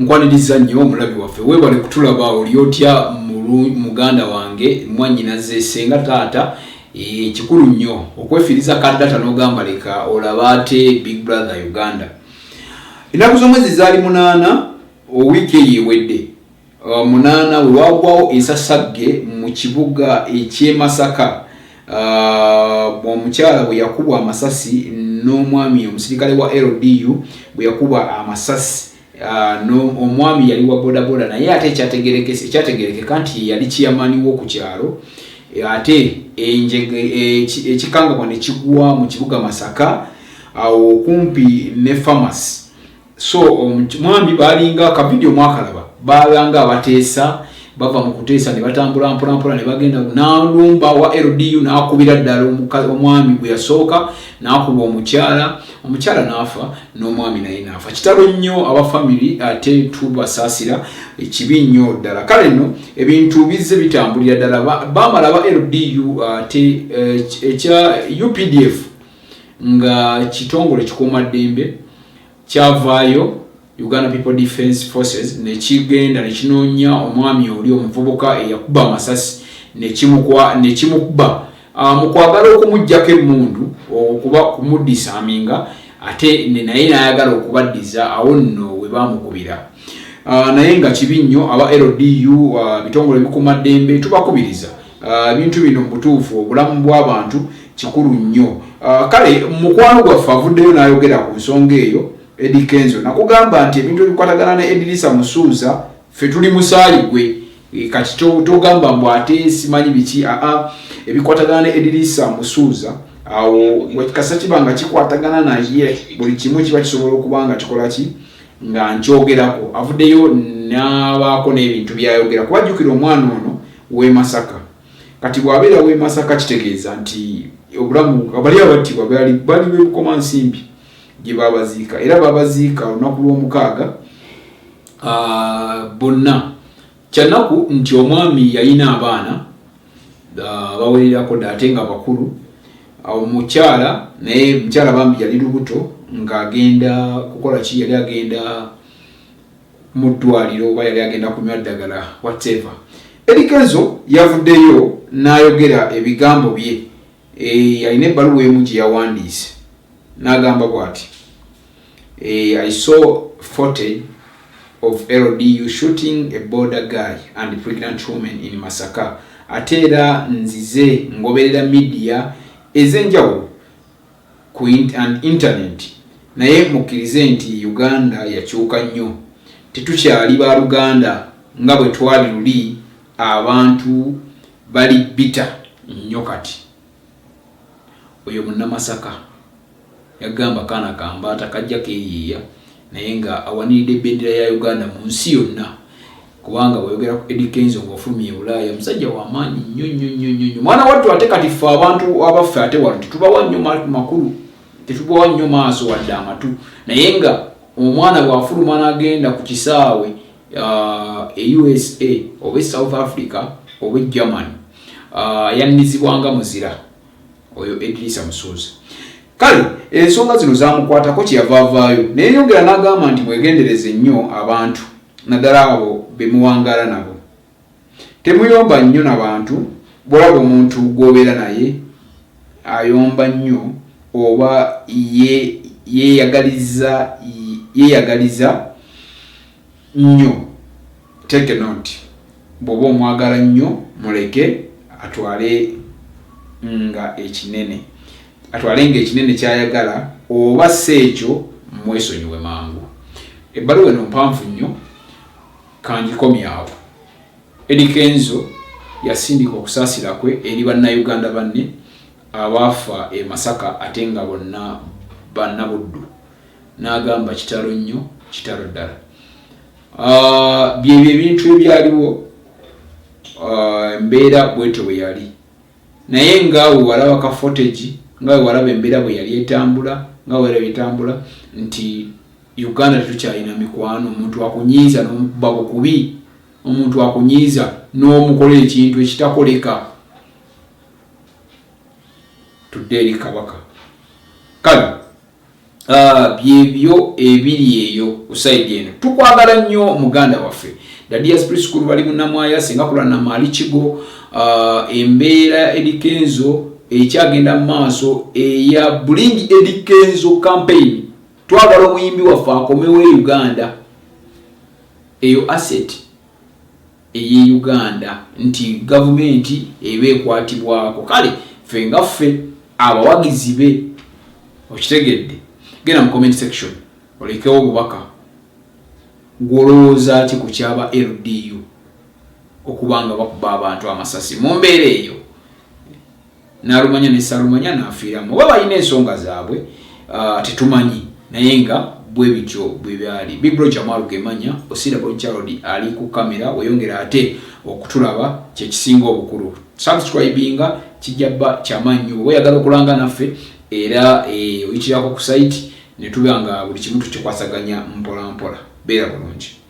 Nkwaniriza nnyo omulabi waffe, weebale kutulaba. Oli otya muganda wange, mwannyinaze, senga, taata? Kikulu nnyo okwefiiriza ka data n'ogamba leka olaba ate Big Brother Uganda. Ennaku z'omwezi zaali 8 owiiki eyo ewedde, 8, we wagwawo ensasagge mu kibuga eky'e Masaka, omukyala bwe yakubwa amasasi n'omwami omusirikale wa LDU bwe yakubwa amasasi. Omwami yali wa bodaboda, naye ate ekyategerekeka nti yali chairman wo ku kyalo. Ate ekikangabwa ne kigwa mu kibuga Masaka awo kumpi ne pharmacy. So omwami balinga ka video mwakalaba, babanga abateesa, bava mu kuteesa ne batambula mpolampola ne bagenda n'alumba wa LDU n'akubira ddala omwami gwe yasooka n'akuba omukyala, omukyala n'afa n'omwami naye n'afa. Kitalo nnyo aba family, ate tubasaasira, ekibi nnyo ddala. Kale nno ebintu bizze bitambulira ddala, bamala ba LDU ate ekya UPDF nga kitongole kikuumaddembe kyavaayo, Uganda People Defence Forces, nekigenda nekinoonya omwami oli omuvubuka eyakuba amasasi nekimukuba mu kwagala okumugjako emmundu okuba kumudisarminga, ate naye nayagala okubaddiza. Awo nno we bamukubira. Naye nga kibi nnyo. Aba LDU, bitongole bikuumaddembe, tubakubiriza, ebintu bino mu butuufu obulamu bw'abantu kikulu nnyo. Kale mukwano gwaffe avuddeyo n'ayogera ku nsonga eyo, Eddy Kenzo. Nakugamba nti ebintu ebikwatagana ne Edirisa Musuuza, ffe tuli musaayi gwe. Kati togamba mbu ate simanyi biki. Aa, ebikwatagana ne Edirisa Musuuza awo kasa kiba nga kikwatagana naye, buli kimu kiba kisobola okuba nga kikola ki nga nkyogerako. Avuddeyo n'abaako n'ebintu byayogera, kuba jjukira omwana ono w'e Masaka. Kati bw'abeera w'e Masaka kitegeeza nti obulamu bali abattibwa bali b'e Bukomansimbi gye babaziika, era babaziika olunaku lw'omukaaga bonna. Kyanaku nti omwami yalina abaana bawererako dda ate nga bakulu. Omukyala naye, mukyala bambi yali lubuto ng'agenda kukola ki, yali agenda mu ddwaliro oba yali agenda kunywa ddagala, whatever. Eddy Kenzo yavuddeyo n'ayogera ebigambo bye. Alina ebbaluwa emu gye yawandiise n'agamba bw'ati: "I saw footage of LDU shooting a boda guy and pregnant woman in Masaka. Ate era nzize ngoberera media ez'enjawulo ku and internet, naye mukkirize nti Uganda yakyuka nnyo. Tetukyali baluganda nga bwe twali luli. Abantu bali bitter nnyo kati." Oyo Munnamasaka yagamba kaana kambaata kajja keeyiiya, naye nga awaniridde ebendera ya Uganda mu nsi yonna, kubanga bweyogera ku Eddy Kenzo ng'ofulumya e Bulaaya, musajja w'amaanyi nnyo nnyo nnyo nnyo nnyo, mwana wattu. Ate kati ffe abantu abaffe ate wano tetubawa nnyo makulu, tetubawa nnyo maaso wadde amatu, naye nga omwana bw'afuluma n'agenda ku kisaawe e USA oba e South Africa oba e Germany, yannizibwanga muzira oyo Edirisa Musuuza. Kale ensonga zino zamukwatako, kyeyava avaayo neyeyongera n'agamba nti mwegendereze nnyo abantu, naddala abo bemuwangaala nabo. Temuyomba nnyo nabantu. Bwolaba omuntu gw'obeera naye ayomba nnyo oba yeeyagaliza nnyo, take note. Bw'oba omwagala nnyo, muleke atwale nga ekinene, atwale nga ekinene kyayagala, oba si ekyo mwesonyiwe mangu. Ebbaluwa eno mpanvu nnyo, kangikomyawo. Eddy Kenzo yasindika okusaasira kwe eri Bannayuganda banne abaafa e Masaka, ate nga bonna Bannabuddu, n'agamba kitalo nnyo, kitalo ddala. Byebyo ebintu ebyaliwo, embeera bwetyo bwe yali, naye nga we walaba ka footage, nga we walaba embeera bwe yali etambula, nga we walaba etambula nti Uganda tetukyalina mikwano. Omuntu akunyiiza n'omukuba bukubi, omuntu akunyiiza n'omukola ekintu ekitakoleka. Tudde eri Kabaka. Kale. Byebyo ebiri eyo ku side eno. Tukwagala nnyo muganda waffe. Dadias Preschool bali munamwaya singa kula namaali kigo. Embeera Eddy Kenzo ekyagenda mu maaso eya Bring Eddy Kenzo campaign. Twagala omuyimbi waffe akomewo e Uganda. Eyo asset eye Uganda nti gavumenti eba ekwatibwako. Kale ffe nga ffe abawagizi be, okitegedde? Genda mu comment section olekewo obubaka. Gwolowooza ki ku kyaba LDU okuba nga bakuba abantu amasasi mu mbeera eyo, n'alumanya ne salumanya n'afiiramu? Oba balina ensonga zaabwe, tetumanyi, naye nga bwe bityo bwe byali. Big bro Jamal Gemanya Osira Boncharod ali ku kamera. Weyongera ate okutulaba, kyekisinga obukulu. Subscribinga, kijja bba kyamaanyi. Oba oyagala okulanga naffe era oyitirako ku site ne tuba nga buli kimu tukikwasaganya mpola mpola. Beera bulungi.